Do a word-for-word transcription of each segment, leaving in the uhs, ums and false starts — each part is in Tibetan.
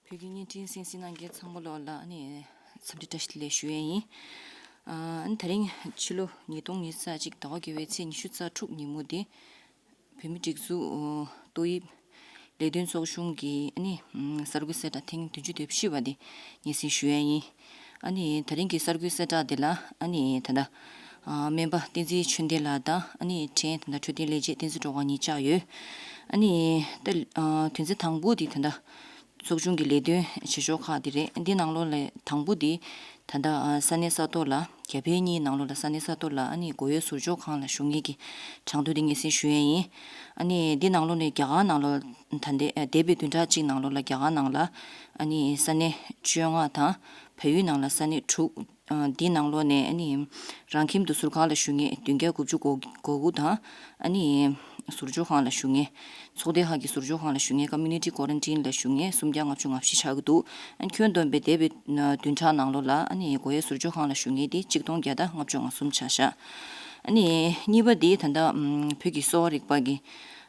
བོད་ཀྱི་བརྙན་འཕྲིན་གསན་གཟིགས་གནང་མཁན་ཚང་མ་ལོག་ལ་ཨ་ནི་འཚམས་འདྲི་བཀྲ་ཤིས་བདེ་ལེགས་ཞུ་ཡས་ཡིན། ཨ་ནི་དེ་རིང་ཕྱི་ལོ་ཉིས་སྟོང་ཉི་ཤུ་རྩ་གཅིག་ཟླ་བ་བརྒྱད་པའི་ཚེས་ཉི་ཤུ་རྩ་དྲུག་ཉིན་མོ་འདི། བོད་མིའི་སྒྲིག་འཛུགས་ཏོག་དབྱིབས་ལས་དོན་ཚོགས་ཆུང་གི་ཨ་ནི་གསར་འགོད་གསལ་བསྒྲགས་ཐེངས་བདུན་ཅུ་དོན་བཞི་པ་འདི་སྙན་སེང་ཞུ་ཡས་ཡིན། ཨ་ནི་དེ་རིང་གི་གསར་འགོད་གསལ་བསྒྲགས་འདི་ལ་ཨ་ནི་ད་ལྟ་སྨན་པ་བསྟན་འཛིན་ཆོས་ལྡན་ལགས་དང་ཨ་ནི་ཕྲན་ད་ལྟ་འཕྲོད་བསྟེན་ལས་བྱེད་བསྟན་འཛིན་སྒྲོལ་དཀར་གཉིས་བཅར་ཡོད། ཨ་ནི་ད་དོན་ཚན་དང་པོ་འདི་ད་ལྟ་ཚོགས་ཆུང་གི་ལས་དོན་བྱེད་ཕྱོགས་ཁག་འདི་རེད། འདི་ནང་ལོགས་ལ་དང་པོ་འདི་ད་ལྟ་ས་གནས་ས་ཐོག་ལ་རྒྱ་བལ་གཉིས་ནང་ལོགས་ལ་ས་གནས་ས་ཐོག་ལ་ཨ་ནི་སྒོ་དབྱེ་ཟུར་འཇོག་ཁང་ལ་བཞུགས་མཁན་གྱི་གྲངས་ཐོ་འདི་སྙན་སེང་ཞུ་ཡས་ཡིན། ཨ་ནི་འདི་ནང་ལོགས་ནས་རྒྱ་གར་ནང་ལོགས་ད་ལྟའི་འདས་པའི་བདུན་ཕྲག་གཅིག་ནང་ལོགས་ལ་རྒྱ་གར་ནང་ལ་ཨ་ནི་ས་གནས་བཅོ་ལྔ་དང་བལ་ཡུལ་ནང་ལ་ས་གནས་དྲུག་འདི་ནང་ལོགས་ནས་ཨ་ནི་རང་ཁྱིམ་དུ་ཟུར་ཁང་ལ་བཞུགས་མཁན་བདུན་བརྒྱ་དགུ་བཅུ་གོ་དགུ་དང་ཨ་ནི་ཟུར་འཇོག་ཁང་ལ་བཞུགས་མཁན་ཚོགས་སྡེ་ཁག་གི་ཟུར་འཇོག་ཁང་ལ་བཞུགས་མཁན་community quarantine ལ་བཞུགས་མཁན་སུམ་བརྒྱ་ལྔ་བཅུ་ང་བཞི་ཆགས་ཀྱི་འདུག་ཨ་ནི་ཁྱོན་བསྡོམས་པའི་འདས་པའི་བདུན་ཕྲག་ནང་ལོགས་ལ་ཨ་ནི་སྒོ་དབྱེ་ཟུར་འཇོག་ཁང་ལ་བཞུགས་མཁན་དེ་གཅིག་སྟོང་བརྒྱ་དང་ལྔ་བཅུ་ང་གསུམ་ཆགས་ཤག་ཨ་ནི་གཉིས་པ་དེ་ད་ལྟ་བོད་ཀྱི་གསོ་བ་རིག་པ་གི་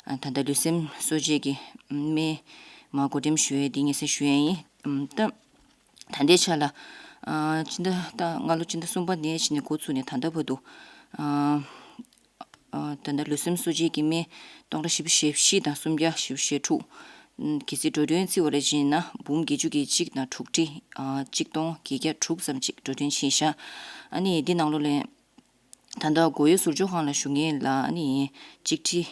ད་ལྟ་ལུས་སེམས་གསོ་བྱེད་ཀྱི་སྨན་མ་བགོ་འགྲེམས་ཞུ་ཡས་དེ་སྙན་སེང་ཞུ་ཡས་ཡིན། ད། ད་ལྟའི་ཆ་ལ། ཨ་ཕྱི་ཟླ་ད་སྔ་ལོ་ཕྱི་ཟླ་གསུམ་པ་ནས་ཕྱིན་ནས་འགོ་ཚུགས་ནས་ད་ལྟ་བར་དུ། ཨ་ཨ་ད་ལྟ་ལུས་སེམས་གསོ་བྱེད་ཀྱི་སྨན་སྟོང་ཕྲག་བཞི་བཅུ་ཞེ་བཞི་དང་སུམ་བརྒྱ་བཞི་བཅུ་ཞེ་དྲུག་གལ་སྲིད་འགྲོ་གྲོན་བརྩི་བ་རེད་ཅེ་ན་འབུམ་བརྒྱད་ཅུ་གྱ་གཅིག་དང་དྲུག་ཁྲི་ཨ་གཅིག་སྟོང་བརྒྱད་བརྒྱ་དྲུག་ཙམ་ཅིག་འགྲོ་གྲོན་ཕྱིན་ཤག་ཨ་ནི་འདི་ནང་ལོགས་ལས། ད་ལྟ་སྒོ་དབྱེ་ཟུར་འཇོག་ཁང་ལ་བཞུགས་མཁན་ལ་ཨ་ནི་གཅིག་ཁྲི་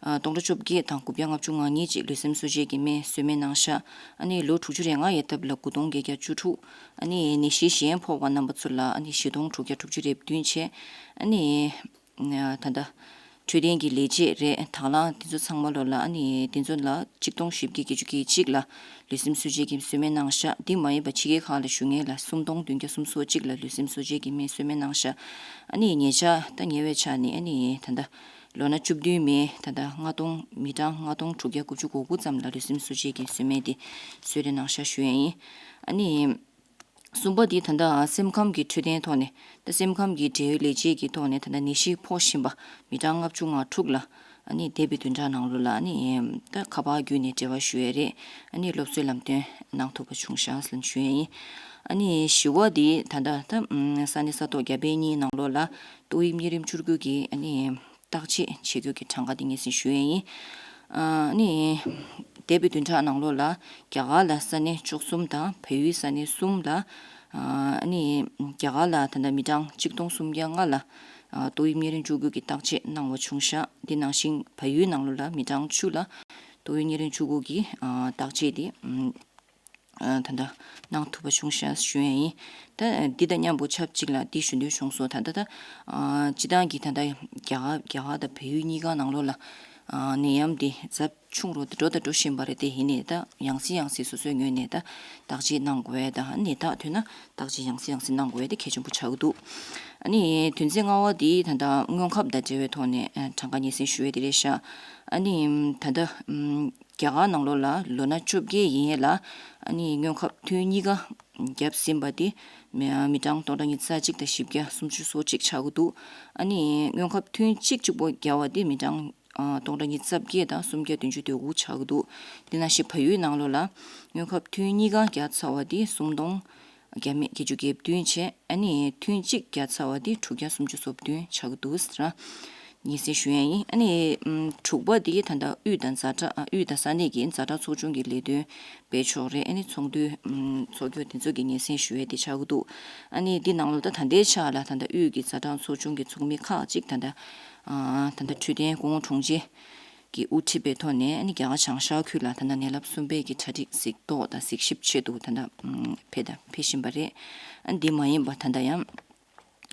ཨ་སྟོང་ཕྲག་བཅོ་བརྒྱད་དང་དགུ་བརྒྱ་ལྔ་བཅུ་ང་གཉིས་ཅིག་ལུས་སེམས་གསོ་བྱེད་ཀྱི་སྨན་གསོལ་སྨན་གནང་ཤག་ཨ་ནི་ལོ་དྲུག་ཅུ་རེ་ལྔ་ཡས་ཐབས་ལ་དགུ་སྟོང་བརྒྱད་བརྒྱ་བཅུ་དྲུག་ཨ་ནི་ནད་གཞི་གཞན་ཕོག་པ་རྣམ་པ་ཚོ་ལ་ཨ་ནི་བཞི་སྟོང་དྲུག་བརྒྱ་དྲུག་ཅུ་རེ་བདུན་བྱས། ཨ་ནི་ད་ལྟ་འཕྲོད་བསྟེན་གྱི་ལས་བྱེད་རེད། དང་བླངས་དེ་ཚོ་ཚང་མ་ལོ་ལ་ཨ་ནི་དེ་ཚོ་ལ་གཅིག་སྟོང་བཞི་བརྒྱ་བརྒྱད་ཅུ་གྱ་གཅིག་ལ་ལུས་སེམས་གསོ་བྱེད་ཀྱི་གསོལ་སྨན་གནང་ཤག་འདི་མ་ཡིན་པ་ཕྱི་རྒྱལ་ཁག་ལ་བཞུགས་མཁན་ལ་སུམ་སྟོང་བདུན་བརྒྱ་སུམ་ཅུ་སོ་གཅིག་ལ་ལུས་སེམས་གསོ་བྱེད་ཀྱི་སྨན་གསོལ་སྨན་གནང་ཤག་ཨ་ནི་ཉེ་ཆར་ད་ཉེ་བའི་ཆར་ནས་ཨ་ནི་ད་ལྟ་ལོ་ན་བཅུ་བདུན་མའི་ད་ལྟ་ལྔ་སྟོང་མི་གྲངས་ལྔ་སྟོང་དྲུག་བརྒྱ་དགུ་བཅུ་གོ་དགུ་ཙམ་ལ་ལུས་སེམས་གསོ་བྱེད་ཀྱི་གསོལ་སྨན་དེ་གསོལ་རས་གནང་ཤག་ཞུ་ཡས་ཡིན། ཨ་ནི། གསུམ་པ་འདི་ད་ལྟ་སེམས་ཁམས་ཀྱི་འཕྲོད་བསྟེན་ཐོག་ནས་ད་སེམས་ཁམས་ཀྱི་འབྲེལ་ཡོད་ལས་བྱེད་ཀྱི་ཐོག་ནས་ད་ལྟ་ནད་གཞི་ཕོག་བཞིན་པ་མི་གྲངས་ལྔ་བཅུ་ང་དྲུག་ལ་ཨ་ནི་འདས་པའི་བདུན་ཕྲག་ནང་ལོགས་ལ་ཨ་ནི་ད་ཁ་པར་བརྒྱུད་ནས་འབྲེལ་བ་ཞུ་ཡས་རེད། ཨ་ནི་སློབ་གསོའི་ལམ་སྟོན་གནང་ཐུབ་པ་བྱུང་ཤག་ཟེར་ཞུ་ཡས་ཡིན། ཨ་ནི་བཞི་པ་འདི་ད་ལྟ་ད་ས་གནས་ས་ཐོག་རྒྱ་བལ་གཉིས་ནང་ལོགས་ལ་ཏོག་དབྱིབས་གཉན་རིམས་བཅུ་དགུ་གི་ཨ་ནི་བརྟག་དཔྱད་བྱེད་རྒྱུ་གི་གྲངས་ཀ་འདི་སྙན་སེང་ཞུ་ཡས་ཡིན། ཨ་ནི། འདས་པའི་བདུན་ཕྲག་ནང་ལོགས་ལ་རྒྱ་གར་ལ་ས་གནས་བཅུ་གསུམ་དང་བལ་ཡུལ་ས་གནས་གསུམ་ལ། ཨ་ནི། རྒྱ་གར་ལ་ད་ལྟ་མི་གྲངས་གཅིག་སྟོང་སུམ་བརྒྱ་ལྔ་ལ། ཨ་ཏོག་དབྱིབས་གཉན་རིམས་བཅུ་དགུ་གི་བརྟག་དཔྱད་གནང་བ་བྱུང་ཤག་འདི་ནང་བཞིན་བལ་ཡུལ་ནང་ལོགས་ལ་མི་གྲངས་བཅུ་ལ་ཏོག་དབྱིབས་གཉན་རིམས་བཅུ་དགུ་གི་ཨ་བརྟག་དཔྱད་དེ་ཨམ། ཨ་ད་ལྟ་གནང་ཐུབ་པ་བྱུང་ཤག་ཞུ་ཡས་ཡིན། ད་འདི་དང་མཉམ་པོ་ཆབས་ཅིག་ལ་འདི་ཞུ་འདོད་བྱུང་སོང་། ད་ལྟ་ད་ཨ་སྤྱི་བཏང་གི་ད་ལྟ་རྒྱ་གར་རྒྱ་གར་དང་བལ་ཡུལ་གཉིས་ཀ་ནང་ལོགས་ལ་ཨ་ནད་ཡམས་འདི་ཛ་ཆུང་རུ་འགྲོ་དང་འགྲོ་བཞིན་པ་རེད། དེ་ཡིན་ནའི་ད་ཡང་སེ་ཡང་སེ་སོ་སོའི་ངོས་ནས་ད་བརྟག་དཔྱད་གནང་དགོས་ཡས་དང་ནད་རྟགས་ཐོན་ན་བརྟག་དཔྱད་ཡང་སེ་ཡང་སེ་གནང་དགོས་ཡས་དེ་གལ་ཆེན་པོ་ཆགས་ཀྱི་འདུག་ཨ་ནི་དོན་ཚན་ལྔ་པ་འདི་ད་ལྟ་སྔོན་ཁབ་དང་འབྲེལ་བའི་ཐོག་ནས་ཨ་གྲངས་ཀ་སྙན་སེང་ཞུ་ཡས་དེ་རེད་ཤག་ཨ་ནི་ད་ལྟ་ཨམ། རྒྱ་གར་ནང་ལོགས་ལ་ལོ་ན་བཅོ་བརྒྱད་ཡན་ལ་ཨ་ནི་སྔོན་ཁབ་ཐུན་གཉིས་ཀ་བརྒྱབ་ཟིན་པ་དེ་མི་མི་གྲངས་སྟོང་ཕྲག་ཉི་ཤུ་རྩ་གཅིག་དང་བཞི་བརྒྱ་སུམ་ཅུ་སོ་གཅིག་ཆགས་ཀྱི་འདུག་ཨ་ནི་སྔོན་ཁབ་ཐུན་གཅིག་གཅིག་པོ་བརྒྱབ་པ་དེ་མི་གྲངས་ཨ་སྟོང་ཕྲག་ཉི་ཤུ་རྩ་བརྒྱད་དང་སུམ་བརྒྱ་བདུན་ཅུ་དོན་དགུ་ཆགས་ཀྱི་འདུག་དེ་ནང་བཞིན་བལ་ཡུལ་ནང་ལོགས་ལ་སྔོན་ཁབ་ཐུན་གཉིས་ཀ་བརྒྱབ་ཚར་བ་དེ་སུམ་སྟོང་བརྒྱ་མེད་བརྒྱད་ཅུ་གྱ་བདུན་བྱས། ཨ་ནི་ཐུན་གཅིག་བརྒྱབ་ཚར་བ་དེ་དྲུག་བརྒྱ་སུམ་ཅུ་སོ་བདུན་ཆགས་ཀྱི་འདུག་ཟེར་སྙན་སེང་ཞུ་ཡས་ཡིན། ཨ་ནི་ཨམ། དྲུག་པ་དེ་ད་ལྟ་དབུས་དང་ཛ་དྲག་ཨ་དབུས་དང་ས་གནས་ཀྱི་ཛ་དྲག་ཚོགས་ཆུང་གི་ལས་དོན་པའི་ཕྱོགས་རེད། ཨ་ནི་ཚོགས་འདུ་ཨམ། ཚོགས་རྒྱུ་དེ་ཚོ་གི་སྙན་སེང་ཞུ་ཡས་དེ་ཆགས་ཀྱི་འདུག་ཨ་ནི་འདི་ནང་ལོགས་ད་ད་ལྟའི་ཆ་ལ་ད་ལྟ་དབུས་ཀྱི་ཛ་དྲག་ཚོགས་ཆུང་གི་ཚོགས་མི་ཁག་ཅིག་ད་ལྟ་ཨ་ད་ལྟ་འཕྲོད་བསྟེན་སྐུ་ངོ་དྲུང་ཆེ་གི་དབུ་ཁྲིད་པའི་ཐོག་ནས་ཨ་ནི་རྒྱ་གར་བྱང་ཤར་ཁུལ་ལ་ད་ལྟ་ནད་རླབས་གསུམ་པའི་གི་གྲ་སྒྲིག་གཟིགས་རྟོག་དང་གཟིགས་ཞིབ་ཆེད་དུ་ད་ལྟ་ཨམ། ཕེབས་དང་ཕེབས་བཞིན་པ་རེད། ཨ་ནི་འདི་མ་ཡིན་པ་ད་ལྟ་ཡང་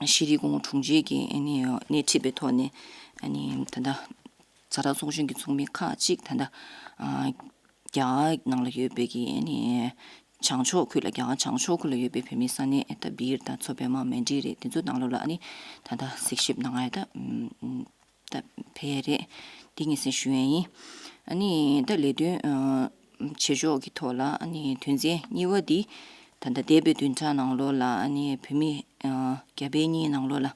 ཤེས་རིག་སྐུ་ངོ་དྲུང་ཆེ་གིས་ཨ་ནི་སྣེ་ཁྲིད་པའི་ཐོག་ནས་ཨ་ནི་ད་ལྟ་ཛ་དྲག་ཚོགས་ཆུང་གི་ཚོགས་མི་ཁག་ཅིག་ད་ལྟ་ཨ་རྒྱ་གར་ནང་ལ་ཡོད་པའི་གི་ཨ་ནི་བྱང་ཕྱོགས་ཁུལ་ལ་རྒྱ་གར་བྱང་ཕྱོགས་ཁུལ་ལ་ཡོད་པའི་བོད་མི་ས་གནས་ད་སྦིར་དང་མཚོ་པདྨ་མན་ཌི་རེད། དེ་ཚོ་ནང་ལོགས་ལ་ཨ་ནི་ད་ལྟ་གཟིགས་ཞིབ་གནང་ཡ་ད་ཨམ། ད་ཕེབས་རེད། འདི་ངས་གསན་ཞུ་ཡས་ཡིན། ཨ་ནི་ད་ལས་དོན་ཨ་བྱེད་ཕྱོགས་ཀྱི་ཐོག་ལ་ཨ་ནི་དོན་ཚན་གཉིས་པ་འདི་ད་ལྟ་འདས་པའི་བདུན་ཕྲག་ནང་ལོགས་ལ་ཨ་ནི་བོད་མི་ཨ་རྒྱ་བལ་གཉིས་ནང་ལོགས་ལ་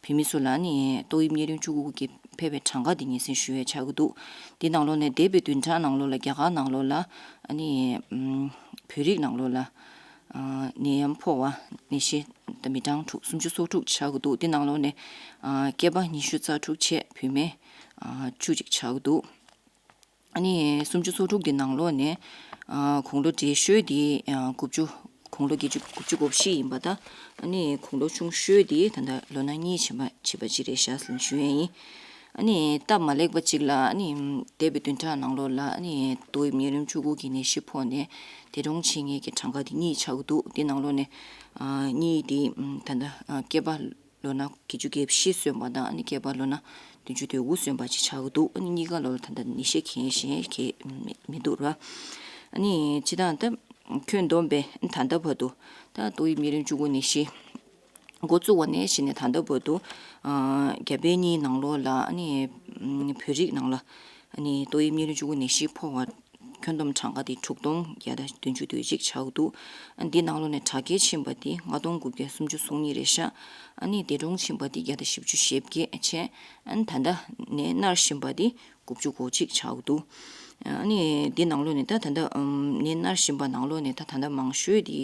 བོད་མི་ཚོ་ལ་ཨ་ནི་ཏོག་དབྱིབས་གཉན་རིམས་བཅུ་དགུ་གི་ཕེབས་པའི་གྲངས་ཀ་འདི་ངས་གསན་ཞུ་ཡས་ཆགས་ཀྱི་འདུག་འདི་ནང་ལོགས་ནས་འདས་པའི་བདུན་ཕྲག་ནང་ལོགས་ལ་རྒྱ་གར་ནང་ལོགས་ལ་ཨ་ནི་ཨམ། བོད་རིགས་ནང་ལོགས་ལ་ཨ་ནད་ཡམས་ཕོག་པ་ནད་གཞི་ད་མི་གྲངས་དྲུག་སུམ་ཅུ་སོ་དྲུག་ཆགས་ཀྱི་འདུག་དེ་ནང་ལོགས་ནས་ཨ་སྐྱེས་པ་ཉི་ཤུ་རྩ་དྲུག་བཅས་བུད་མེད་ཨ་བཅུ་ཅིག་ཆགས་ཀྱི་འདུག་ཨ་ནི་སུམ་ཅུ་སོ་དྲུག་དེ་ནང་ལོགས་ནས་ཨ་དགུང་ལོ་བགྲེས་ཤོས་དེ་ཨ་དགུ་བཅུ་དགུང་ལོ་བརྒྱད་ཅུ་དགུ་བཅུ་གོ་བཞི་ཡིན་པ་དང་། ཨ་ནི་དགུང་ལོ་ཆུང་ཤོས་དེ་ད་ལྟ་ལོ་ན་གཉིས་ཕྱིན་པ་བྱིས་པ་ཅིག་རེད་ཤག་ཟེར་ཞུ་ཡས་ཡིན། ཨ་ནི་སྟབས་མ་ལེགས་པ་ཅིག་ལ་ཨ་ནི་འདས་པའི་བདུན་ཕྲག་ནང་ལོགས་ལ་ཨ་ནི་ཏོག་དབྱིབས་གཉན་རིམས་བཅུ་དགུ་གི་ནད་གཞི་ཕོག་ནས་འདས་གྲོངས་ཕྱིན་མཁན་གྱི་གྲངས་ཀ་དེ་གཉིས་ཆགས་ཀྱི་འདུག་དེ་ནང་ལོགས་ནས་ཨ་གཉིས་དེ་ད་ལྟ་སྐྱེས་པ་ལོ་ན་བརྒྱད་ཅུ་གྱ་བཞི་སོན་པ་དང་། ཨ་ནི་སྐྱེས་པ་ལོ་ན་བདུན་ཅུ་དོན་དགུ་སོན་པ་ཅིག་ཆགས་ཀྱི་འདུག་ཨ་ནི་གཉིས་ཀ་ལོ་ལ་ད་ལྟ་ནད་གཞི་མཁན་གཞན་གྱི་མི་མི་འདུག་ར། ཨ་ནི་སྤྱིར་བཏང་ད་ཁྱོན་བསྡོམས་པས་ད་ལྟ་བར་དུ་ད་ཏོག་དབྱིབས་གཉན་རིམས་བཅུ་དགུ་ནད་གཞི་འགོ་བཙུགས་པ་ནས་བྱས་ནས་ད་ལྟ་བར་དུ་ཨ་རྒྱ་བལ་གཉིས་ནང་ལོགས་ལ་ཨ་ནི་བོད་རིགས་ནང་ལ་ཨ་ནི་ཏོག་དབྱིབས་གཉན་རིམས་བཅུ་དགུ་ནད་གཞི་ཕོག་པ་ཁྱོན་བསྡོམས་གྲངས་ཀ་དེ་དྲུག་སྟོང་བརྒྱ་དང་བདུན་ཅུ་དོན་གཅིག་ཆགས་འདུག་ཨ་འདི་ནང་ལོགས་ནས་དྲག་སྐྱེད་ཕྱིན་པ་དེ་ལྔ་སྟོང་དགུ་བརྒྱ་སུམ་ཅུ་སོ་གཉིས་རེད་ཤག་ཨ་ནི་འདས་གྲོངས་ཕྱིན་པ་དེ་བརྒྱ་དང་བཞི་བཅུ་ཞེ་བརྒྱད་བྱས། ཨ་ནི་ད་ལྟ་ནད་མནར་བཞིན་པ་དེ་དགུ་བཅུ་གོ་གཅིག་ཆགས་འདུག་ཨ་ནི་འདི་ནང་ལོགས་ནས་ད་ད་ལྟ་ཨམ་ནད་མནར་བཞིན་པ་ནང་ལོགས་ནས་ད་ད་ལྟ་མང་ཤོས་དེ་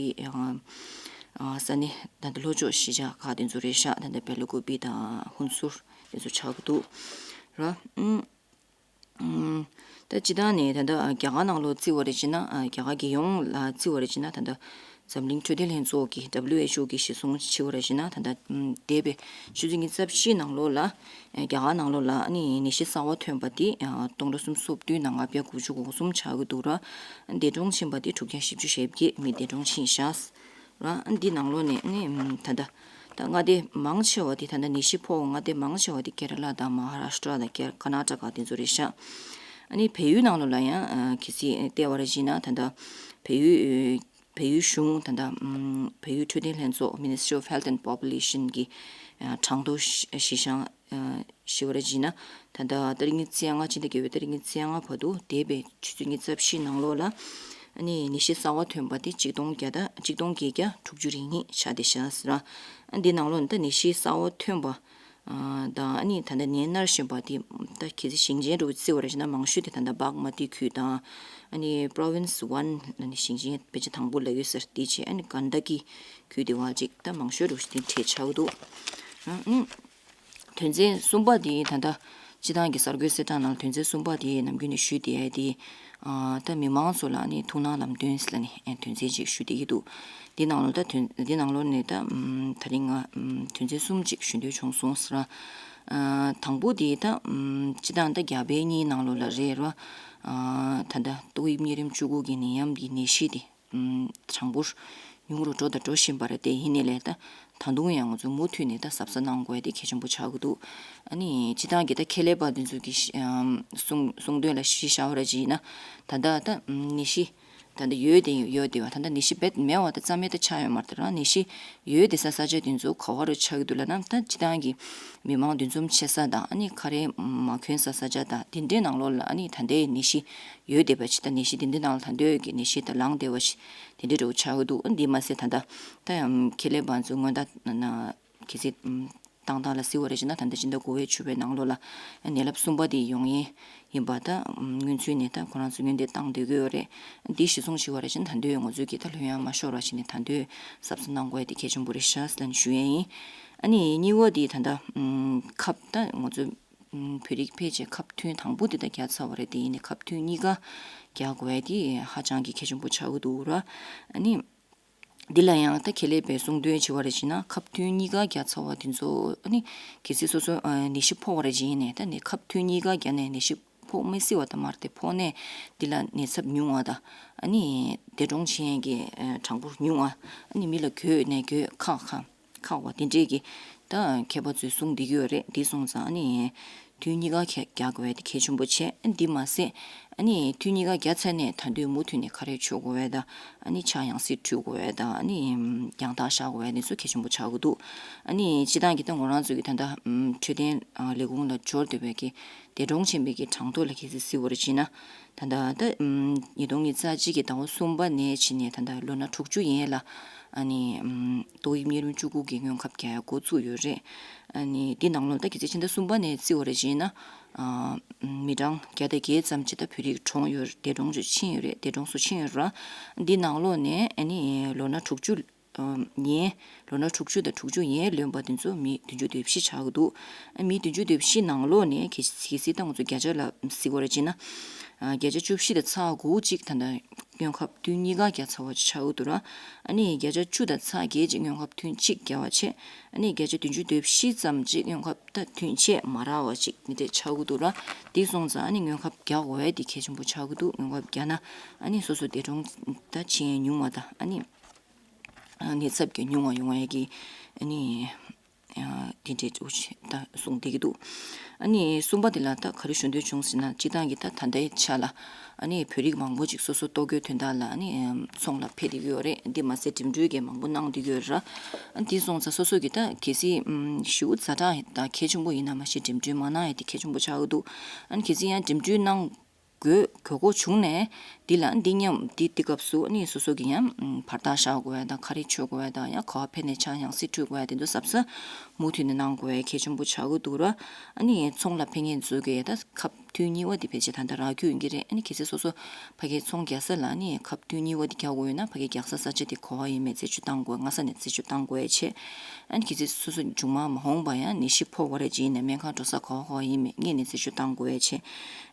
ཨ་ས་གནས་ད་ལྟ་ལྷོ་ཕྱོགས་གཞིས་ཆགས་ཁག་དེ་ཚོ་རེད་ཤག་ད་ལྟ་སྦེལ་ཀོབ་དང་ཧུན་སུར་དེ་ཚོ་ཆགས་འདུག་ར། ཨུམ། ཨུམ། ད་སྤྱིར་བཏང་ནས་ད་ལྟ་རྒྱ་གར་ནང་ལོགས་བརྩི་བ་རེད་བྱས་ན། ཨ་རྒྱ་གར་རྒྱལ་ཡོངས་ལ་བརྩི་བ་རེད་བྱས་ན། ད་ལྟ་འཛམ་གླིང་འཕྲོད་བསྟེན་ལྷན་ཚོགས་ཀྱི་W H O གི་གཞི་བཟུང་བྱས་པ་རེད་བྱས་ན། ད་ལྟ་ཨུམ་འདས་པའི་ཆུ་ཚོད་ཉི་ཤུ་རྩ་བཞི་ནང་ལོགས་ལ་ཨ་རྒྱ་གར་ནང་ལོགས་ལ་ཨ་ནི་ནད་གཞི་གསར་པ་ཐོན་པ་དེ་ཨ་སྟོང་ཕྲག་སུམ་ཅུ་སོ་བདུན་དང་ལྔ་བརྒྱ་དགུ་བཅུ་གོ་གསུམ་ཆགས་ཀྱི་འདུག་ར། འདས་གྲོངས་ཕྱིན་པ་དེ་དྲུག་བརྒྱ་བཞི་བཅུ་ཞེ་བརྒྱད་མི་འདས་གྲོངས་ཕྱིན་ཤག་ར། ཨ་འདི་ནང་ལོགས་ནས་ཨ་ནི་ཨམ་ད་ལྟ་ད་མངའ་སྡེ་མང་ཆེ་བ་དེ་ད་ལྟ་ནད་གཞི་ཕོག་མངའ་སྡེ་མང་ཆེ་བ་དེ་ཀེ་ར་ལ་དང་མ་ཧ་ར་ཤི་ཏྲ་དང་ཀེ་ཀར་ནཱ་ཊ་ཀ་དེ་ཚོ་རེད་ཤག་ཨ་ནི་བལ་ཡུལ་ནང་ལོགས་ལ་ཡང་ཨ་གལ་སྲིད་བལྟས་པ་རེད་བྱས་ན། ད་ལྟ་བལ་ཡུལ་བལ་ཡུལ་གཞུང་ད་ལྟ་ཨམ་བལ་ཡུལ་འཕྲོད་བསྟེན་ལྷན་ཚོགས་Ministry of Health and Population གི་ཨ་གྲངས་ཐོ་ཞིབ་ཞིབ་ཞིབ་པ་རེད་བྱས་ན། ད་ལྟ་ཏ་རིག་ཉི་ཤུ་རྩ་ལྔ་སྤྱི་ཟླ་བརྒྱད་པའི་ཏ་རིག་ཉི་ཤུ་རྩ་ལྔ་བར་དུ་འདས་པའི་ཆུ་ཚོད་ཉི་ཤུ་རྩ་བཞི་ནང་ལོགས་ལ་ཨ་ནི་ནད་གཞི་གསར་པ་ཐོན་པ་དེ་གཅིག་སྟོང་བརྒྱ་དང་གཅིག་སྟོང་བརྒྱད་བརྒྱ་དྲུག་ཅུ་རེ་གཉིས་ཆགས་བསྡད་ཤག་ཟེར་ར། ཨ་འདི་ནང་ལོགས་ནས་ད་ནད་གཞི་གསར་པ་ཐོན་པ་ཨ་དང་། ཨ་ནི་ད་ལྟ་ནད་མནར་བཞིན་པ་དེ་ད་གལ་སྲིད་ཞིང་ཆེན་འདྲ་བོ་བརྩི་བ་རེད་བྱས་ན། མང་ཤོས་དེ་ད་ལྟ་བག་མ་ཏི་ཁུལ་དང་། ཨ་ནི་Province One ཨ་ནི་ཞིང་ཆེན་དཔེ་ཆ་དང་པོ་ལབ་ཡོད་ས་དེ་བྱས། ཨ་ནི་གན་ཏ་ཀི་ཁུལ་དེ་བ་ཅིག་ད་མང་ཤོས་འདྲ་བོ་ཞིག་དེ་གྲས་ཆགས་འདུག་ཨ་ནི། དོན་ཚན་གསུམ་པ་དེ་ད་ལྟ་སྤྱི་བཏང་གི་གསར་འགོད་གསལ་བསྒྲགས་ནང་ལ་དོན་ཚན་གསུམ་པ་དེ་ནམ་རྒྱུན་ནས་ཞུས་བསྡད་ཡ་དེ། ཨ་ད་མི་མང་ཚོ་ལ་ནི་ཐུགས་སྣང་ལམ་སྟོན་ཟེར་ལབ་ནས་ཨ་དོན་ཚན་ཅིག་ཞུས་བསྡད་ཀྱི་འདུག་འདི་ནང་ལོགས་ད་དོན་འདི་ནང་ལོགས་ནས་ད་ཨམ་ད་རིང་ང་ཨམ་དོན་ཚན་གསུམ་ཅིག་ཞུ་འདོད་བྱུང་སོང་ཟེར་ར། ཨ་དང་པོ་དེ་ད་ཨམ་སྤྱི་བཏང་ད་རྒྱ་བལ་གཉིས་ནང་ལོགས་ལ་རེད་ར། ཨ་ད་ལྟ་ཏོག་དབྱིབས་གཉན་རིམས་བཅུ་དགུ་གི་ནད་ཡམས་འདི་ནད་གཞི་དེ་ཨམ་གྲངས་འབོར་ཉུང་རུ་འགྲོ་དང་འགྲོ་བཞིན་པ་རེད། དེ་ཡིན་ནའི་ལས་ད་ད་དུང་ཡང་ང་ཚོ་མུ་མཐུད་ནས་ད་གཟབ་གཟབ་གནང་དགོས་ཡ་དེ་གལ་ཆེན་པོ་ཆགས་ཀྱི་འདུག་ཨ་ནི་སྤྱི་བཏང་གི་ད་ཁྱད་ལས་པ་དེ་ཚོ་གི་ཨམ་གསུང་གསུང་དོན་ལ་གཞི་བཞག་པ་ར་ཅིག་ཡིན་ན། ད་ལྟ་ད་ཨམ་ནད་གཞི་ད་ལྟ་ཡོད་དེ་ཡོད་དེ་བ། ད་ལྟ་ནད་གཞི་རྦད་མེད་པ་ད་རྩ་མེད་ད་ཆགས་ཡོད་མ་རེད། ད་རང་ནད་གཞི་ཡོད་དེ་ས་ས་ཆ་དེ་ཚོ་ག་བ་རུ་ཆགས་ཀྱི་འདུག་ལབ་ན། ད་སྤྱི་བཏང་གི་མི་མང་འདུ་འཛོམས་ཆེ་ས་དང་། ཨ་ནི་ཁ་རས་མ་གྱོན་ས་ས་ཆ་དང་། དེ་འདྲའི་ནང་ལོགས་ལ་ཨ་ནི་ད་ལྟའི་ནད་གཞི་ཡོད་བསྡད་པ་ཞིག་དང་། ནད་གཞི་འདི་འདི་ནང་ལ་ད་འདོད་ཀྱི་ནད་གཞི་དང་ལངས་བསྡད་པ་ཞིག་དེ་འདྲའི་འདྲ་བོ་ཆགས་ཀྱི་འདུག་ཨ་འདི་མ་ཟད་ད་ལྟ་ད་ཡང་ཁེ་ལས་པ་ཚོ་སྔོན་བརྡ་ན་གལ་སྲིད་ཏང་ཏང་ལ་གཟིགས་པ་རེད་ཅེ་ན། ད་ལྟ་སྤྱི་ཟླ་དགུ་པའི་བཅུ་པའི་ནང་ལོགས་ལ་ནད་རླབས་གསུམ་པ་དེ་ཡོང་ཡས་ཡིན་པ་ད་སྔོན་ཚུད་ནས་ད་ཁོ་རང་ཚོ་སྔོན་འདེད་བཏང་སྡོད་ཀྱི་ཡོད་རེད། འདི་གཞི་བཟུང་བྱས་པ་རེད་ཅེ་ན། ད་འདོད་ཡོད་ང་ཚོས་ཀྱི་ད་ལྷོད་ཡངས་མ་ཤོར་བ་བྱས་ནས་ད་འདོད་གཟབ་གཟབ་གནང་དགོས་ཡས་དེ་གལ་ཆེན་པོ་རེད་ཤག་ཟེར་ནས་ཞུ་ཡས་ཡིན། ཨ་ནི་གཉིས་པ་དེ་ད་ལྟ་ཁབ་ད་ང་ཚོ་ཨུམ་བོད་རིགས་ཕལ་ཆེར་ཁབ་ཐུན་དང་པོ་དེ་ད་བརྒྱབ་ཚར་བ་རེད། དེ་ཡིན་ནའི་ཁབ་ཐུན་གཉིས་ཀ་རྒྱག་དགོས་ཡ་དེ་ཧ་ཅང་གི་གལ་ཆེན་པོ་ཆགས་ཀྱི་འདུག་ར། ཨ་ནི་འདི་ལ་ཡང་ད་ཁེ་ལས་པས་གསུང་དོན་བྱས་པ་རེད་ཅེ་ན། ཁབ་ཐུན་གཉིས་ཀ་བརྒྱབ་ཚར་བ་དེ་ཚོ་ཨ་ནི་གལ་སྲིད་སོ་སོ་ཨ་ནད་གཞི་ཕོག་པ་རེད་ཅེ་ཡིན་ནའི། ད་ནི་ཁབ་ཐུན་གཉིས་ཀ་བརྒྱབ་ནས་ནད་གཞི་ཕོག་མི་སྲིད་པ་ད་མ་རེད་དེ། ཕོག་ནའི་འདི་ལ་ནད་ཚབས་ཉུང་བ་དང་། ཨ་ནི་འདས་གྲོངས་ཕྱིན་ཡས་ཀྱི་ཨ་གྲངས་འབོར་ཉུང་བ། ཨ་ནི་མི་ལ་འགོས་ནས་འགོས་ཁག་ཁག་ཁག་པ་དེ་འདྲས་ཀྱི་ད་མཁས་པ་ཚོས་གསུངས་བསྡད་ཀྱི་ཡོད་རེད། འདི་སོང་ཙང་ཨ་ནི་ཐུན་གཉིས་ཀ་ག་རྒྱག་དགོས་ཡ་དེ་གལ་ཆེན་པོ་བྱས། ཨ་འདི་མ་ཟད་ཨ་ནི་ཐུན་གཉིས་ཀ་བརྒྱབ་ཚར་ནས་ད་དུང་མུ་མཐུད་ནས་ཁ་རས་མཆོད་དགོས་ཡ་དང་། ཨ་ནི་ཕྱག་ཡང་སེ་འཁྲུད་དགོས་ཡ་དང་། ཨ་ནི་རྒྱང་ཐག་བཞག་དགོས་ཡ་དེ་ཚོ་གལ་ཆེན་པོ་ཆགས་ཀྱི་འདུག་ཨ་ནི་སྤྱིར་བཏང་གི་ད་ང་རང་ཚོ་གི་ད་ལྟ་འཕྲོད་བསྟེན་ལས་ཁུངས་ལ་འབྱོར་བསྡད་པའི་གི་འདས་གྲོངས་ཕྱིན་པའི་གི་གྲངས་ཐོ་ལ་གལ་སྲིད་གཟིགས་པ་རེད་ཅེ་ན། ད་ལྟ་ད་ཉིས་སྟོང་ཉི་ཤུ་རྩ་གཅིག་གི་ཟླ་བ་གསུམ་པ་ནས་ཕྱིན་ནས་ད་ལྟ་ལོ་ན་དྲུག་ཅུ་ཡན་ལ་ཨ་ནི་ཏོག་དབྱིབས་གཉན་རིམས་བཅུ་དགུ་གི་སྔོན་ཁབ་རྒྱག་ཡ་འགོ་བཙུགས་ཡོད་རེད། ཨ་ནི་འདི་ནང་ལོགས་ད་གལ་སྲིད་ཕྱི་ཟླ་གསུམ་པ་ནས་བརྩི་བ་རེད་ཅེ་ན། མི་གྲངས་བརྒྱ་དང་བརྒྱད་ཙམ་ཅིག་ད་བོད་རིགས་གྲོངས་ཡོད། འདས་གྲོངས་ཅིག་ཕྱིན་ཡོད་རེད། འདས་གྲོངས་སུ་ཕྱིན་ཡོད་ར། འདི་ནང་ལོགས་ནས་ཨ་ནི་ལོ་ན་དྲུག་ཅུ་ཡན། ལོ་ན་དྲུག་ཅུ་དང་དྲུག་ཅུ་ཡན་ལོན་པ་དེ་ཚོ་མི་བདུན་ཅུ་དོན་བཞི་ཆགས་ཀྱི་འདུག་ཨ་མི་བདུན་ཅུ་དོན་བཞི་ནང་ལོགས་ནས་གལ་སྲིད་ད་ང་ཚོ་བརྒྱ་ཆ་ལ་གཟིགས་པ་རེད་བྱས་ན། ཨ་བརྒྱ་ཆ་བཅུ་བཞི་དང་ཚེག་དགུ་ཅིག་ད་ལྟ་སྔོན་ཁབ་བདུན་གཉིས་ཀ་བརྒྱབ་ཚར་བ་ཅིག་ཆགས་ཀྱི་འདུག་ར། ཨ་ནི་བརྒྱ་ཆ་བཅུ་དང་ཚེག་བརྒྱད་ཅིག་སྔོན་ཁབ་ཐུན་གཅིག་བརྒྱབ་པ་བྱས། ཨ་ནི་བརྒྱ་ཆ་བདུན་ཅུ་དོན་བཞི་ཙམ་ཅིག་སྔོན་ཁབ་ད་ཐུན་ཆད་མ་རག་པ་ཅིག་མི་དེ་ཆགས་ཀྱི་འདུག་ར། དེ་སོང་ཙང་ཨ་ནི་སྔོན་ཁབ་རྒྱག་དགོས་ཡ་དེ་གལ་ཆེན་པོ་ཆགས་ཀྱི་འདུག་སྔོན་ཁབ་རྒྱག་ན་ཨ་ནི་སོ་སོ་འདས་གྲོངས་ད་ཕྱིན་ཡ་ཉུང་བ་དང་ཨ་ནི་ཨ་ནད་ཚབས་ཀྱི་ཉུང་བ་ཡོང་ཡ་གི་ཨ་ནི་ཨ་དེ་འདྲའི་འདུག་ཅེས་ད་གསུངས་བསྡད་ཀྱི་འདུག་ཨ་ནི་གསུམ་པ་དེ་ལ་ད་ག་རེ་ཞུ་འདོད་བྱུང་ཟེར་ན། སྤྱིར་བཏང་གི་ད་ད་ལྟའི་ཆ་ལ་ཨ་ནི་བོད་རིགས་མང་པོ་ཅིག་སོ་སོ་ལྟོ་གོས་དོན་དག་ལ་ཨ་ནི་ཚོང་ལ་ཕེབས་བསྡད་ཀྱི་ཡོད་རེད། འདི་མ་ཟད་འགྲིམ་འགྲུལ་གྱི་མང་པོ་གནང་བསྡད་ཀྱི་ཡོད་རེད། ཨ་འདི་སོང་ཙང་སོ་སོ་གི་ད་གལ་སྲིད་ཨམ་ཞེ་པོ་ཛ་དྲག་ད་གལ་ཆེན་པོ་ཡིན་ན་མ་གཞི་འགྲིམ་འགྲུལ་མ་གནང་ཡ་དེ་གལ་ཆེན་པོ་ཆགས་ཀྱི་འདུག་ཨ་ནི་གལ་སྲིད་ཡང་འགྲིམ་འགྲུལ་གནང་དགོས་དགོས་མཁོ་བྱུང་ནས། འདི་ལ་འདི་མཉམ་འདི་དེ་སྐབས་སུ་ནི་སོ་སོ་གི་ཡང་བར་ཐག་བཞག་དགོས་ཡ་དང་། ཁ་རས་མཆོད་དགོས་ཡ་དང་། ཡང་ག་པར་ཕེབས་ནས་ཕྱག་ཡང་སེ་འཁྲུད་དགོས་ཡ་དེ་ཚོ་གཟབ་གཟབ་མུ་མཐུད་ནས་གནང་དགོས་ཡ་གལ་ཆེན་པོ་ཆགས་ཀྱི་འདུག་ར། ཨ་ནི་ཚོང་ལ་ཕེབས་མཁན་ཚོ་གིས་ད་ཁབ་ཐུན་གཉིས་པ་དེ་ཕལ་ཆེར་ད་ལྟ་རག་རྒྱུ་ཡིན་གྱི་རེད། ཨ་ནི་གལ་སྲིད་སོ་སོ་ཕ་གིའི་ཚོང་རྒྱག་ས་ལ་ནི་ཁབ་ཐུན་གཉིས་པ་དེ་རྒྱག་དགོས་ཡོད་ན། ཕ་གིའི་རྒྱག་ས་ས་ཆ་དེ་ག་པར་ཡིན་མིན་རྩད་གཅོད་གཏང་དགོས། སྔ་ས་ནས་རྩད་གཅོད་གཏང་དགོས་ཡ་བྱས། ཨ་ནི་གལ་སྲིད་སོ་སོ་མཇུག་མ་མ་འོངས་པ་ཡང་ནད་གཞི་ཕོག་པ་རེད་ཅེས་ནས་སྨན་ཁང་འགྲོ་ས་ག་པར་ག་པར་ཡིན་མིན་སྔོན་ནས་རྩད་གཅོད་གཏང་དགོས་ཡ་བྱས།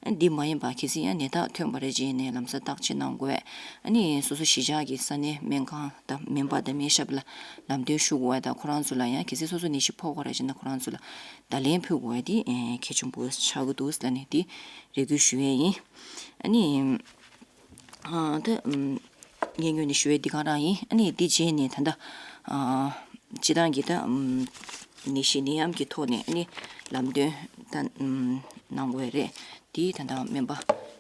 ཨ་ནི་འདི་མ་ཡིན་པ་གལ་སྲིད་ཡང་ནད་རྟགས་ཐོན་པ་རེད་ཅེས་ནས་ལམ་སང་བརྟག་དཔྱད་གནང་དགོས་ཡ། ཨ་ནི་སོ་སོ་གཞིས་ཆགས་ཀྱི་ས་གནས་སྨན་ཁང་དང་སྨན་པ་དང་སྨན་ཞབས་ལ་ལམ་སྟོན་ཞུ་དགོས་ཡ་དང་། ཁོ་རང་ཚོ་ལ་ཡང་གལ་སྲིད་སོ་སོ་ནད་གཞི་ཕོག་པ་རེད་ཅེ་ན་ཁོ་རང་ཚོ་ལ་བརྡ་ལན་ཕུལ་དགོས་ཡ་དེ་ཨེ་གལ་ཆེན་པོ་ཆགས་ཀྱི་འདུག་ཟེར་ནས་དེ་རེ་སྐུལ་ཞུ་ཡས་ཡིན། ཨ་ནི། ཨ་ད་ཨམ་སྙན་སྒྲོན་ནི་ཞུ་ཡས་འདི་ག་རང་ཡིན། ཨ་ནི་འདི་རྗེས་ནས་ད་ལྟ་ཨ་སྤྱིར་བཏང་གི་ད་ཨམ་ནད་གཞི་ནད་ཡམས་ཀྱི་ཐོག་ནས་ཨ་ནི་ལམ་སྟོན་ད་ཨམ་གནང་དགོས་རེད། འདི་ད་ལྟ་སྨན་པ་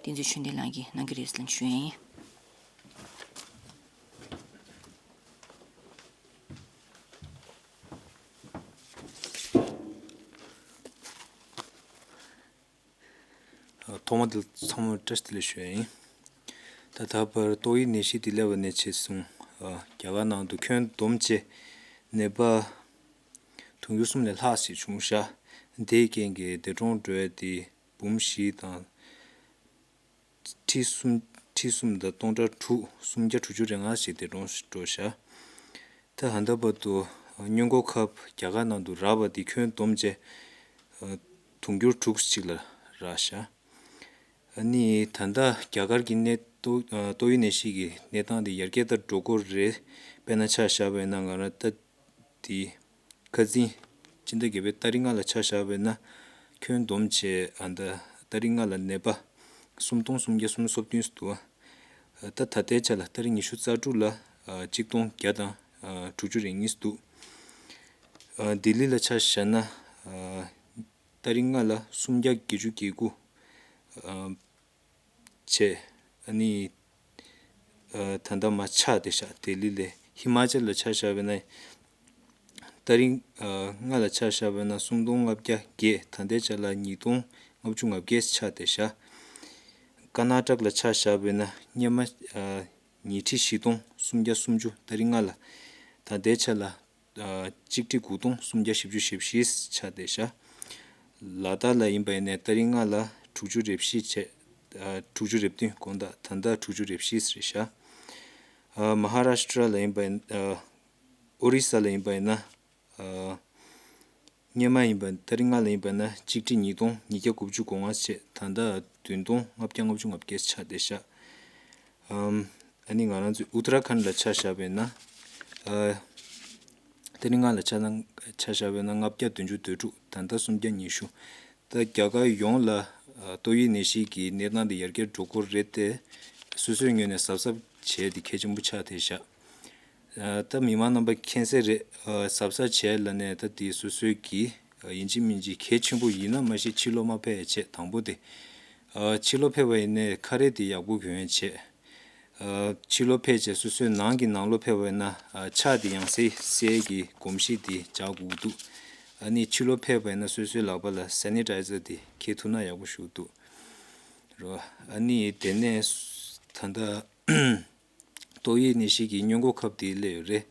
བསྟན་འཛིན་ཆོས་ལྡན་ལགས་ཀྱིས་གནང་གི་རེད་ཟེར་ནས་ཞུ་ཡས་ཡིན། ཐོག་མ་དེ་ཚང་མར་བཀྲ་ཤིས་བདེ་ལེགས་ཞུ་ཡ་ཡིན། ད་ད་བར་ཏོག་དབྱིབས་ནད་གཞི་འདི་སླེབས་པ་ནས་བྱས་བཟུང་རྒྱ་གར་ནང་དུ་ཁྱོན་བསྡོམས་བྱས་ནད་པ་དུང་ཕྱུར་གསུམ་ལས་ལྷག་ཞིག་བྱུང་ཤག་དེའི་རྐྱེན་གྱིས་འདས་གྲོངས་འགྲོ་ཡ་དེ་འབུམ་བཞི་དང་ཁྲི་གསུམ་ཁྲི་གསུམ་དང་སྟོང་ཕྲག་དྲུག་སུམ་བརྒྱ་དྲུག་ཅུ་རེ་ལྔ་ཞིག་འདས་གྲོངས་འགྲོ་ཤག་ད་ད་ལྟ་བར་དུ་སྔོན་འགོག་ཁབ་རྒྱ་གར་ནང་དུ་རག་པ་དེ་ཁྱོན་བསྡོམས་བྱས་དུང་ཕྱུར་དྲུག་ཅིག་ལ་རག་ཤག་ཨ་ནི་ད་ལྟ་རྒྱ་གར་གྱི་གནས་ཏོག་ཏོག་དབྱིབས་ནད་གཞི་གི་གནས་སྟངས་དེ་ཡར་རྒྱས་དང་འགྲོ་གི་རེད། དཔེར་ན་ཆ་བཞག་པ་ཡིན་ན་ང་རང་ད་དེ་ཁ་སང་སྤྱི་ཟླ་བརྒྱད་པའི་ཏ་རིག་ལྔ་ལ་ཆ་བཞག་པ་ཡིན་ན་ཁྱོན་བསྡོམས་བྱས་ཨ་ད་ཏ་རིག་ལྔ་ལ་ནད་པ་སུམ་སྟོང་སུམ་བརྒྱ་སུམ་ཅུ་སོ་བདུན་ཙམ་འདུག་ད་ད་ལྟའི་ཆ་ལ་ཏ་རིག་ཉི་ཤུ་རྩ་དྲུག་ལ་གཅིག་སྟོང་བརྒྱ་དང་དྲུག་ཅུ་རེ་གཉིས་འདུག་ལྡི་ལི་ལ་ཆ་བཞག་ན་ཏ་རིག་ལྔ་ལ་སུམ་བརྒྱ་བརྒྱད་ཅུ་གྱ་དགུ་བྱས། ཨ་ནི་ད་ལྟ་མར་ཆག་བསྡད་ཤག་ལྡི་ལི་ལ། ཧི་མ་ཅལ་ལ་ཆ་བཞག་པ་ཡིན་ན་ཏ་རིག་ལྔ་ལ་ཆ་བཞག་པ་ཡིན་ན་སུམ་སྟོང་ལྔ་བརྒྱ་བརྒྱད། ད་ལྟའི་ཆ་ལ་ཉིས་སྟོང་ལྔ་བཅུ་ང་བརྒྱད་ཆག་བསྡད་ཤག་ཀར་ན་ཊ་ཀ་ལ་ཆ་བཞག་པ་ཡིན་ན་སྔོན་མ་ཉིས་ཁྲི་བཞི་སྟོང་སུམ་བརྒྱ་སུམ་ཅུ། ཏ་རིག་ལྔ་ལ། ད་ལྟའི་ཆ་ལ་གཅིག་ཁྲི་དགུ་སྟོང་སུམ་བརྒྱ་བཞི་བཅུ་ཞེ་བཞི་ཆགས་བསྡད་ཤག་ལ་དྭགས་ལ་ཡིན་པ་ཡིན་ནའི་ཏ་རིག་ལྔ་ལ་དྲུག་ཅུ་རེ་བཞི་བྱས། དྲུག་ཅུ་རེ་བདུན་དགོངས་དག་ད་ལྟ་དྲུག་ཅུ་རེ་བཞི་རེད་ཤག་མ་ཧ་ར་ཤི་ཏྲ་ལ་ཡིན་པ་ཡིན། ཨོ་རི་ས་ལ་ཡིན་པ་ཡིན་ན། སྔོན་མ་ཡིན་པ་ཏ་རིག་ལྔ་ལ་ཡིན་པ་ན་གཅིག་ཁྲི་ཉིས་སྟོང་ཉིས་བརྒྱ་དགུ་བཅུ་གོ་ལྔ་བྱས། ད་ལྟ་བདུན་སྟོང་ལྔ་བརྒྱ་ལྔ་བཅུ་ང་བརྒྱད་ཆགས་བསྡད་ཤག་ཨ་ནི་ང་རང་ཚོའི་ཨུ་ཏ་ར་ཁན་ལ་ཆ་བཞག་པ་ཡིན་ན། ཨ་ཏ་རིག་ལྔ་ལ་ཆ་ན་ཆ་བཞག་པ་ཡིན་ན་ལྔ་བརྒྱ་བདུན་ཅུ་དོན་དྲུག་ད་ལྟ་སུམ་བརྒྱ་ཉི་ཤུ། ད་རྒྱ་གར་ཡོངས་ལ་ཨ་ཏོག་དབྱིབས་ནད་གཞི་གི་གནས་སྟངས་དེ་ཡར་རྒྱས་འགྲོ་གི་རེད་དེ། སོ་སོའི་ངོས་ནས་གཟབ་གཟབ་བྱས་ཏེ་གལ་ཆེན་པོ་ཆགས་བསྡད་ཤག་ཨ་ད་མི་མང་རྣམ་པ་མཁྱེན་གསལ་རེད། ཨ་གཟབ་གཟབ་བྱས་ལབ་ནས་ད་དེ་སོ་སོའི་གི་ཨ་ཡིན་གཅིག་མིན་གཅིག་གལ་ཆེན་པོ་ཡིན་ན་མ་གཞི་ཕྱི་ལོགས་མ་ཕེབས་ཡ་བྱས། དང་པོ་དེ། ཨ་ཕྱི་ལོགས་ཕེབས་པ་ཡིན་ནའི་ཁ་རས་དེ་ཡག་པོ་གྱོན་ཡ་བྱས། ཨ་ཕྱི་ལོགས་ཕེབས་བྱས་སོ་སོའི་ནང་གི་ནང་ལོགས་ཕེབས་པ་ཡིན་ན་ཨ་ཕྱག་དེ་ཡང་སེ་སེ་གི་གོམས་གཤིས་དེ་འཇགས་དགོས་ཀྱི་འདུག་ཨ་ནི་ཕྱི་ལོགས་ཕེབས་པ་ཡིན་ན་སོ་སོའི་ལག་པ་ལ་སེ་ནི་ཊའི་ཛར་དེ་འཁྱེར་ཐུབ་ན་ཡག་པོ་ཞིག་འདུག་རོ། ཨ་ནི་དེ་ནས་ད་ལྟ་ཏོག་དབྱིབས་ནད་གཞི་གི་སྔོན་འགོག་ཁབ་དེ་སླེབས་ཡོད་རེད།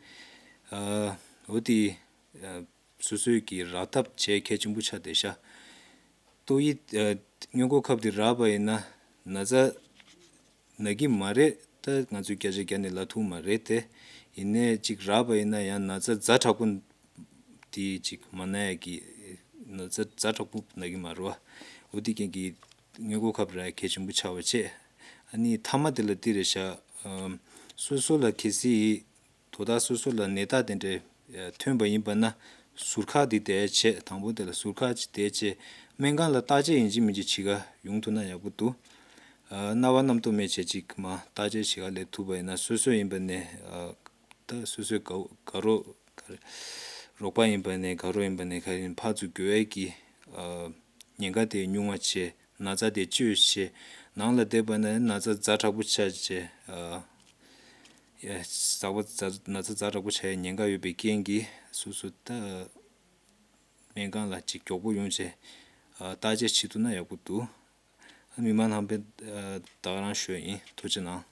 ཨ་འོ་དེ་ཨ་སོ་སོའི་གི་རག་ཐབས་བྱས་གལ་ཆེན་པོ་ཆགས་བསྡད་ཤག་ཏོག་དབྱིབས་ཨ་སྔོན་འགོག་ཁབ་དེ་རག་པ་ཡིན་ན་ན་ཚ་ན་གི་མ་རེད། ད་ང་ཚོས་སྐད་ཆ་བརྒྱབ་ནས་ལབ་ཐུབ་མ་རེད་དེ། ཡིན་ནའི་ཅིག་རག་པ་ཡིན་ན་ཡང་ན་ཚ་ཛ་དྲག་པོ་དེ་ཅིག་མ་ན་ཡ་གི། ན་ཚ་ཛ་དྲག་པོ་ན་གི་མ་རེད་བ། འོ་དེ་རྐྱེན་གྱིས་སྔོན་འགོག་ཁབ་རག་གལ་ཆེན་པོ་ཆགས་པ་བྱས། ཨ་ནི་མཐའ་མ་དེ་ལ་འདི་རེད་ཤག་ཨམ། སོ་སོ་ལ་གལ་སྲིད་དོ་བདག་སོ་སོ་ལ་ནད་རྟགས་དེ་འདྲ་ཐོན་པ་ཡིན་པ་ན་ཟུར་བཀག་འདི་བསྡད་བྱས། དང་པོ་དེ་ལ་ཟུར་བཀག་ཅིག་བསྡད་བྱས། སྨན་ཁང་ལ་བརྟག་དཔྱད་ཡིན་གཅིག་མིན་གཅིག་བྱེད་ག་ཡོང་ཐུབ་ན་ཡག་པོ་འདུག་ཨ། རྣ་བ་རྣམ་རྟོག་མེད་བྱས་ཅིག་མ་བརྟག་དཔྱད་བྱེད་ག་སླེབས་ཐུབ་པ་ཡིན་ན། སོ་སོ་ཡིན་པ་ནས་ཨ། ད་སོ་སོའི་དགའ་དགའ་རོགས་ག་རེ། རོགས་པ་ཡིན་པ་ནས་དགའ་རོགས་ཡིན་པ་ནས་ག་རེ་ཡིན། ཕར་ཚུར་འགྱུར་བའི་གི་ཨ། ཉེན་ཁ་དེ་ཉུང་བ་བྱས། ན་ཚ་དེ་བཅོས་བྱས། ནང་ལ་བསྡད་པ་ན་ན་ཚ་ཛ་དྲག་པོ་ཆགས་བྱས། ཨ། ཡ། ཟག་པ་ཛ་ན་ཚ་ཛ་དྲག་པོ་ཆགས་ཡའི་ཉེན་ཁ་ཡོད་པའི་རྐྱེན་གྱིས་སོ་སོ་ད་སྨན་ཁང་ལ་ཅིག་མགྱོགས་པོ་ཡོང་བྱས། ཨ། བརྟག་དཔྱད་བྱེད་ཐུབ་ན་ཡག་པོ་འདུག་ཨ། མི་མང་རྣམ་པས་ཨ། ད་ག་རང་ཞུ་ཡ་ཡིན། ཐུགས་རྗེ་གནང་།